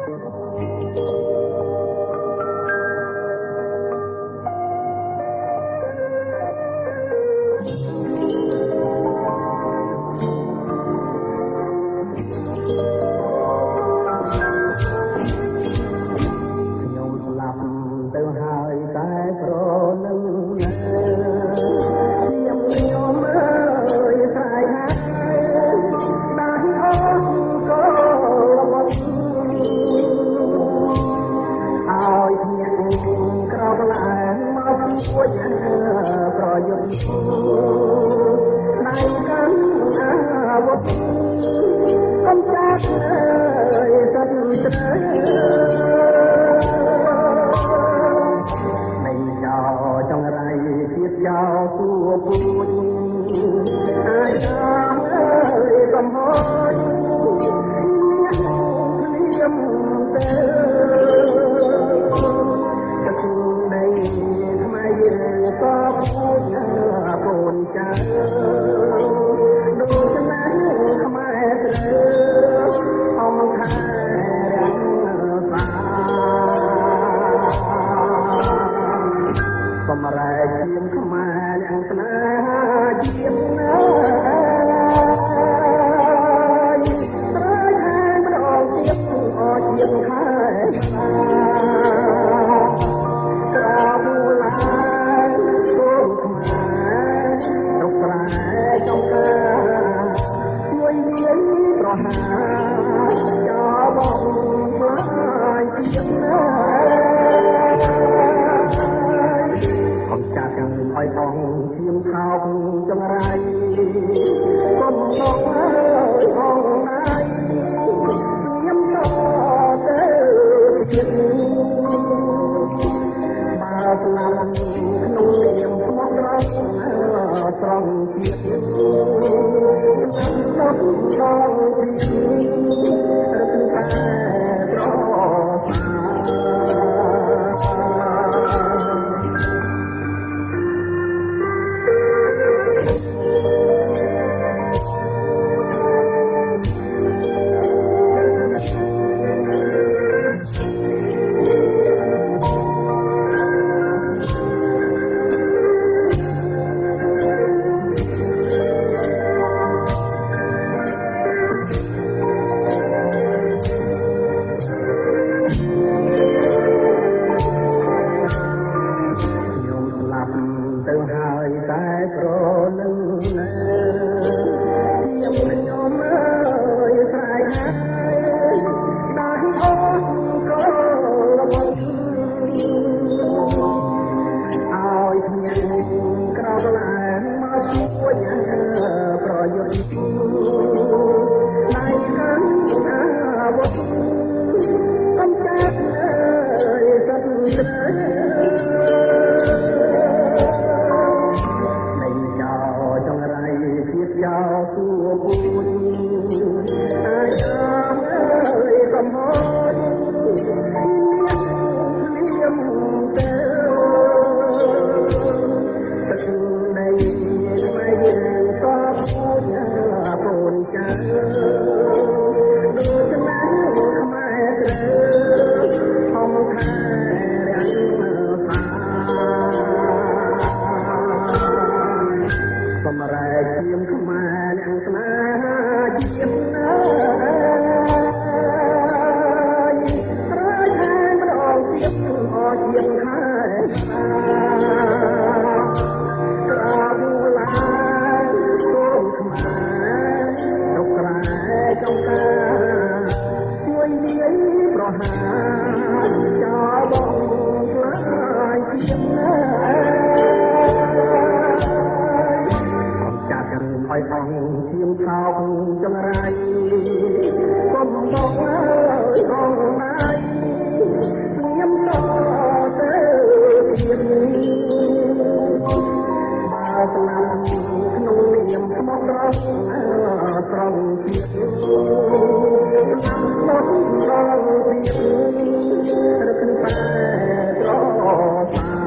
ខ្ញុំស្លាប់ទៅហើយ តែប្រនឹងណាខ្ញុំ ខ្ញុំអើយ ស្រែកហើយដាស់អូក៏លបឲ្យភ្ញាក់ក្រោកឡើងមកពួចប្រយុទ្ធ ដៃកាន់អាវុធ កំចាត់អើយសត្វត្រូវនៃចោចង្រៃជាតិ ចោគួពូជអាយអើយ កំហុចអ្នកភ្លៀមទៅទឹកដីខ្មែរយើងក៏ពូជកូនចៅ ដូច្នេះខ្មែរត្រូវអមថែរក្សា បំរែកជាងខ្មែរយ៉ាងស្នេហាជាតិណាយ ត្រៃថែម្ដងទៀត អជាតិខែក្រាបឡើងកូនខ្មែររុកស្រែចំការ ជួយវាយប្រហារចោបងផ្លាយជាតិណា កុំចាត់ឲ្យផងឈាមថោកចង្រៃ កុំមកអើយផងណាយ ញ៉ាំតទៅទៀត បើស្លាប់ក្នុងនាមស្មោះត្រង់ត្រង់ជាតិ ស្លាប់ដងទៀត រឹកតែប្រសា ខ្ញុំស្លាប់ទៅហើយ តែប្រនឹងណាខ្ញុំ ខ្ញុំអើយ ស្រែកហើយដាស់អូក៏លបឲ្យភ្ញាក់ក្រោកឡើងមកជួយប្រយុទ្ធ ដៃកាន់អាវុធ កំចាត់អើយសត្វត្រូវនៃចោចង្រៃជាតិ ចោគួពូជអាយអើយ កំហុចអ្នកភ្លៀមទៅទឹកដីខ្មែរយើងក៏ពូជកូនចៅ ដូច្នេះខ្មែរត្រូវខំថែរក្សា បំរែកឈាមខ្មែរអ្នកស្នេហាជាតិណាយ ត្រៃថែម្ដងទៀត អជាតិខែក្រាបឡើងកូនខ្មែររុកក្រែចំការ ជួយវាយប្រហារចោលបងផ្លាយជាតិណា កុំចាត់ឲ្យផងឈាមថោកចង្រៃ កុំមកអើយផងណាយ ញ៉ាំតទៅទៀត បើស្លាប់ក្នុងនាមស្មោះត្រង់ត្រង់ជាតិ ស្លាប់ដងទៀត រឹកតែត្រសា